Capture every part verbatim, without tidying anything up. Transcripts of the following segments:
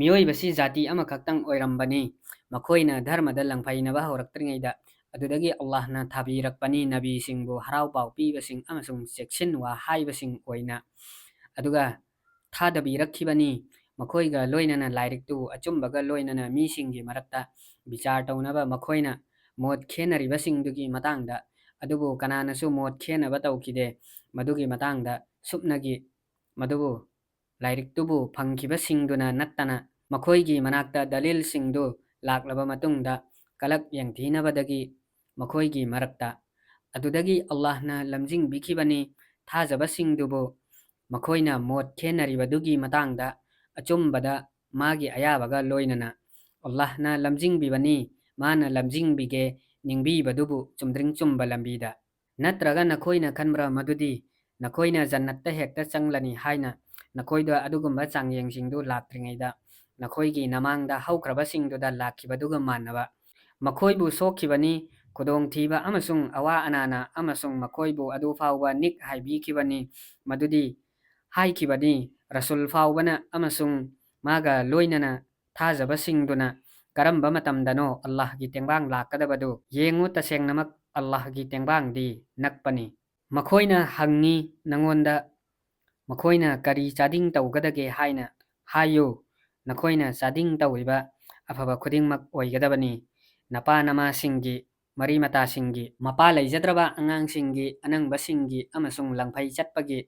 ꯃꯤꯑꯣꯏꯕꯁꯤ ꯖꯥꯇꯤ ꯑꯃꯈꯛꯇꯪ ꯑꯣꯏꯔꯝꯕꯅꯤ꯫ ꯃꯈꯣꯏꯅ ꯙꯔꯃꯗ ꯂꯪꯐꯩꯅꯕ ꯍꯧꯔꯛꯇ꯭ꯔꯤꯉꯩꯗ, ꯑꯗꯨꯗꯒꯤ ꯑꯜꯂꯥꯍꯅ ꯊꯥꯕꯤꯔꯛꯄꯅꯤ ꯅꯕꯤꯁꯤꯡꯕꯨ, ꯍꯔꯥꯎ ꯄꯥꯎ ꯄꯤꯕꯁꯤꯡ ꯑꯃꯁꯨꯡ ꯆꯦꯛꯁꯤꯟ ꯋꯥ ꯍꯥꯏꯕꯁꯤꯡ ꯑꯣꯏꯅ꯫ ꯑꯗꯨꯒ ꯊꯥꯗꯕꯤꯔꯛꯈꯤꯕꯅꯤ꯫ ꯃꯈꯣꯏꯒ ꯂꯣꯏꯅꯅ ꯂꯥꯏꯔꯤꯛꯇꯨ ꯑꯆꯨꯝꯕꯒ ꯂꯣꯏꯅꯅ ꯃꯤꯁꯤꯡꯒꯤ ꯃꯔꯛꯇ ꯕꯤꯆꯥꯔ ꯇꯧꯅꯕ ꯃꯈꯣꯏꯅ ꯃꯣꯠ ꯈꯦꯟꯅꯔꯤꯕꯁꯤꯡꯗꯨꯒꯤ ꯃꯇꯥꯡꯗ꯫ ꯑꯗꯨꯕꯨ ꯀꯅꯥꯅꯁꯨ ꯃꯣꯠ ꯈꯦꯟꯅꯕ ꯇꯧꯈꯤꯗꯦ꯫ ꯃꯗꯨꯒꯤ ꯃꯇꯥꯡꯗ ꯁꯨꯞꯅꯒꯤ ꯃꯗꯨꯕꯨ ꯂꯥꯏꯔꯤꯛꯇꯨꯕꯨ ꯐꯪꯈꯤꯕꯁꯤꯡꯗꯨꯅ ꯅꯠꯇꯅ, ꯃꯈꯣꯏꯒꯤ ꯃꯅꯥꯛꯇ ꯗꯂꯤꯜꯁꯤꯡꯗꯨ ꯂꯥꯛꯂꯕ ꯃꯇꯨꯡꯗ ꯀꯂꯛ ꯌꯦꯡꯊꯤꯅꯕꯗꯒꯤ ꯃꯈꯣꯏꯒꯤ ꯃꯔꯛꯇ꯫ ꯑꯗꯨꯗꯒꯤ ꯑꯜꯂꯥꯍꯅ ꯂꯝꯖꯤꯡꯕꯤꯈꯤꯕꯅꯤ ꯊꯥꯖꯕꯁꯤꯡꯗꯨꯕꯨ, ꯃꯈꯣꯏꯅ ꯃꯣꯠ ꯈꯦꯟꯅꯔꯤꯕꯗꯨꯒꯤ ꯃꯇꯥꯡꯗ ꯑꯆꯨꯝꯕꯗ ꯃꯥꯒꯤ ꯑꯌꯥꯕꯒ ꯂꯣꯏꯅꯅ꯫ ꯑꯜꯂꯥꯍꯅ ꯂꯝꯖꯤꯡꯕꯤꯕꯅꯤ, ꯃꯥꯅ ꯂꯝꯖꯤꯡꯕꯤꯒꯦ ꯅꯤꯡꯕꯤꯕꯗꯨꯕꯨ ꯆꯨꯝꯗ꯭ꯔꯤꯡ ꯆꯨꯝꯕ ꯂꯝꯕꯤꯗ꯫ ꯅꯠꯇ꯭ꯔꯒ ꯅꯈꯣꯏꯅ ꯈꯟꯕ꯭ꯔꯥ ꯃꯗꯨꯗꯤ ꯅꯈꯣꯏꯅ ꯖꯟꯅꯠꯇ ꯍꯦꯛꯇ ꯆꯪꯂꯅꯤ ꯍꯥꯏꯅ? ꯅꯈꯣꯏꯗ ꯑꯗꯨꯒꯨꯝꯕ ꯆꯥꯡꯌꯦꯡꯁꯤꯡꯗꯨ ꯂꯥꯛꯇ꯭ꯔꯤꯉꯩꯗ ꯅꯈꯣꯏꯒꯤ ꯅꯃꯥꯡꯗ ꯍꯧꯈ꯭ꯔꯕꯁꯤꯡꯗꯨꯗ ꯂꯥꯛꯈꯤꯕꯗꯨꯒ ꯃꯥꯟꯅꯕ꯫ ꯃꯈꯣꯏꯕꯨ ꯁꯣꯛꯈꯤꯕꯅꯤ, ꯈꯨꯗꯣꯡꯊꯤꯕ ꯑꯃꯁꯨꯡ ꯑꯋꯥ ꯑꯅꯥꯅ, ꯑꯃꯁꯨꯡ ꯃꯈꯣꯏꯕꯨ ꯑꯗꯨ ꯐꯥꯎꯕ ꯅꯤꯛ ꯍꯥꯏꯕꯤꯈꯤꯕꯅꯤ꯫ ꯃꯗꯨꯗꯤ ꯍꯥꯏꯈꯤꯕꯅꯤ, ꯔꯁꯨꯜ ꯐꯥꯎꯕꯅ ꯑꯃꯁꯨꯡ ꯃꯥꯒ ꯂꯣꯏꯅꯅ ꯊꯥꯖꯕꯁꯤꯡꯗꯨꯅ, "ꯀꯔꯝꯕ ꯃꯇꯝꯗꯅꯣ ꯑꯜꯂꯥꯍꯒꯤ ꯇꯦꯡꯕꯥꯡ ꯂꯥꯛꯀꯗꯕꯗꯨ? ꯌꯦꯡꯉꯨ, ꯇꯁꯦꯡꯅꯃꯛ ꯑꯜꯂꯥꯍꯒꯤ ꯇꯦꯡꯕꯥꯡꯗꯤ ꯅꯛꯄꯅꯤ꯫" ꯃꯈꯣꯏꯅ ꯍꯪꯉꯤ ꯅꯉꯣꯟꯗ, ꯃꯈꯣꯏꯅ ꯀꯔꯤ ꯆꯥꯗꯤꯡ ꯇꯧꯒꯗꯒꯦ ꯍꯥꯏꯅ꯫ ꯍꯥꯏꯌꯨ, ꯅꯈꯣꯏꯅ ꯆꯥꯗꯤꯡ ꯇꯧꯔꯤꯕ ꯑꯐꯕ ꯈꯨꯗꯤꯡꯃꯛ ꯑꯣꯏꯒꯗꯕꯅꯤ꯫ ꯅꯄꯥ ꯅꯃꯥꯁꯤꯡꯒꯤ, ꯃꯔꯤ ꯃꯇꯥꯁꯤꯡꯒꯤ, ꯃꯄꯥ ꯂꯩꯖꯗ꯭ꯔꯕ ꯑꯉꯥꯡꯁꯤꯡꯒꯤ, ꯑꯅꯪꯕꯁꯤꯡꯒꯤ ꯑꯃꯁꯨꯡ ꯂꯪꯐꯩ ꯆꯠꯄꯒꯤ,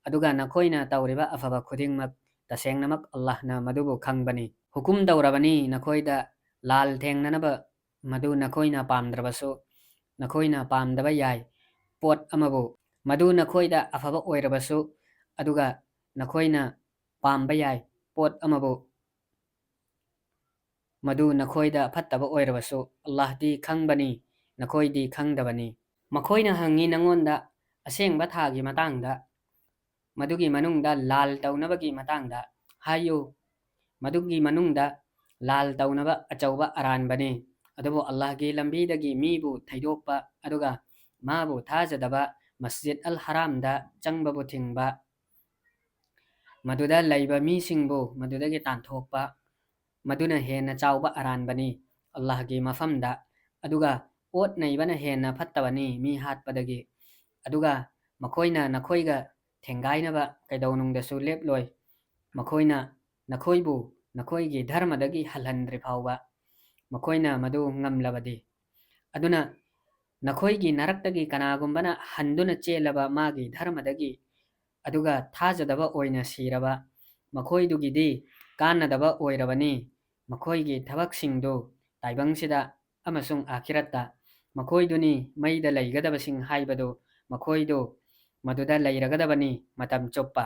ꯑꯗꯨꯒ ꯅꯈꯣꯏꯅ ꯇꯧꯔꯤꯕ ꯑꯐꯕ ꯈꯨꯗꯤꯡꯃꯛ, ꯇꯁꯦꯡꯅꯃꯛ ꯑꯜꯂꯥꯍꯅ ꯃꯗꯨꯕꯨ ꯈꯪꯕꯅꯤ꯫ ꯍꯨꯀꯨꯝ ꯇꯧꯔꯕꯅꯤ ꯅꯈꯣꯏꯗ ꯂꯥꯜ ꯊꯦꯡꯅꯅꯕ, ꯃꯗꯨ ꯅꯈꯣꯏꯅ ꯄꯥꯝꯗ꯭ꯔꯕꯁꯨ, ꯅꯈꯣꯏꯅ ꯄꯥꯝꯗꯕ ꯌꯥꯏ ꯄꯣꯠ ꯑꯃꯕꯨ, ꯃꯗꯨ ꯅꯈꯣꯏꯗ ꯑꯐꯕ ꯑꯣꯏꯔꯕꯁꯨ, ꯑꯗꯨꯒ ꯅꯈꯣꯏꯅ ꯄꯥꯝꯕ ꯌꯥꯏ ꯄꯣꯠ ꯑꯃꯕꯨ, ꯃꯗꯨ ꯅꯈꯣꯏꯗ ꯐꯠꯇꯕ ꯑꯣꯏꯔꯕꯁꯨ꯫ ꯑꯜꯂꯥꯍꯗꯤ ꯈꯪꯕꯅꯤ, ꯅꯈꯣꯏꯗꯤ ꯈꯪꯗꯕꯅꯤ꯫ ꯃꯈꯣꯏꯅ ꯍꯪꯉꯤ ꯅꯉꯣꯟꯗ ꯑꯁꯦꯡꯕ ꯊꯥꯒꯤ ꯃꯇꯥꯡꯗ, ꯃꯗꯨꯒꯤ ꯃꯅꯨꯡꯗ ꯂꯥꯜ ꯇꯧꯅꯕꯒꯤ ꯃꯇꯥꯡꯗ꯫ ꯍꯥꯏꯌꯨ, ꯃꯗꯨꯒꯤ ꯃꯅꯨꯡꯗ ꯂꯥꯜ ꯇꯧꯅꯕ ꯑꯆꯧꯕ ꯑꯔꯥꯟꯕꯅꯤ꯫ ꯑꯗꯨꯕꯨ ꯑꯜꯂꯥꯍꯒꯤ ꯂꯝꯕꯤꯗꯒꯤ ꯃꯤꯕꯨ ꯊꯩꯗꯣꯛꯄ ꯑꯗꯨꯒ ꯃꯥꯕꯨ ꯊꯥꯖꯗꯕ, ꯃꯁꯖꯤꯗ ꯑꯜ ꯍꯔꯥꯝꯗ ꯆꯪꯕꯕꯨ ꯊꯤꯡꯕ, ꯃꯗꯨꯗ ꯂꯩꯕ ꯃꯤꯁꯤꯡꯕꯨ ꯃꯗꯨꯗꯒꯤ ꯇꯥꯟꯊꯣꯛꯄ, ꯃꯗꯨꯅ ꯍꯦꯟꯅ ꯆꯥꯎꯕ ꯑꯔꯥꯟꯕꯅꯤ ꯑꯜꯂꯥꯍꯒꯤ ꯃꯐꯝꯗ꯫ ꯑꯗꯨꯒ ꯑꯣꯠ ꯅꯩꯕꯅ ꯍꯦꯟꯅ ꯐꯠꯇꯕꯅꯤ ꯃꯤ ꯍꯥꯠꯄꯗꯒꯤ꯫ ꯑꯗꯨꯒ ꯃꯈꯣꯏꯅ ꯅꯈꯣꯏꯒ ꯊꯦꯡꯒꯥꯏꯅꯕ ꯀꯩꯗꯧꯅꯨꯡꯗꯁꯨ ꯂꯦꯞꯂꯣꯏ꯫ ꯃꯈꯣꯏꯅ ꯅꯈꯣꯏꯕꯨ ꯅꯈꯣꯏꯒꯤ ꯙꯔꯃꯗꯒꯤ ꯍꯜꯍꯟꯗ꯭ꯔꯤ ꯐꯥꯎꯕ꯫ ꯃꯈꯣꯏꯅ ꯃꯗꯨ ꯉꯝꯂꯕꯗꯤ꯫ ꯑꯗꯨꯅ ꯅꯈꯣꯏꯒꯤ ꯅꯔꯛꯇꯒꯤ ꯀꯅꯥꯒꯨꯝꯕꯅ ꯍꯟꯗꯨꯅ ꯆꯦꯜꯂꯕ ꯃꯥꯒꯤ ꯙꯔꯃꯗꯒꯤ, ꯑꯗꯨꯒ ꯊꯥꯖꯗꯕ ꯑꯣꯏꯅ ꯁꯤꯔꯕ, ꯃꯈꯣꯏꯗꯨꯒꯤꯗꯤ ꯀꯥꯟꯅꯗꯕ ꯑꯣꯏꯔꯕꯅꯤ꯫ ꯃꯈꯣꯏꯒꯤ ꯊꯕꯛꯁꯤꯡꯗꯨ ꯇꯥꯏꯕꯪꯁꯤꯗ ꯑꯃꯁꯨꯡ ꯑꯥꯈꯤꯔꯠꯇ ꯃꯈꯣꯏꯗꯨꯅꯤ ꯃꯩꯗ ꯂꯩꯒꯗꯕꯁꯤꯡ ꯍꯥꯏꯕꯗꯨ, ꯃꯈꯣꯏꯗꯨ ꯃꯗꯨꯗ ꯂꯩꯔꯒꯗꯕꯅꯤ ꯃꯇꯝ ꯆꯨꯞꯄ꯫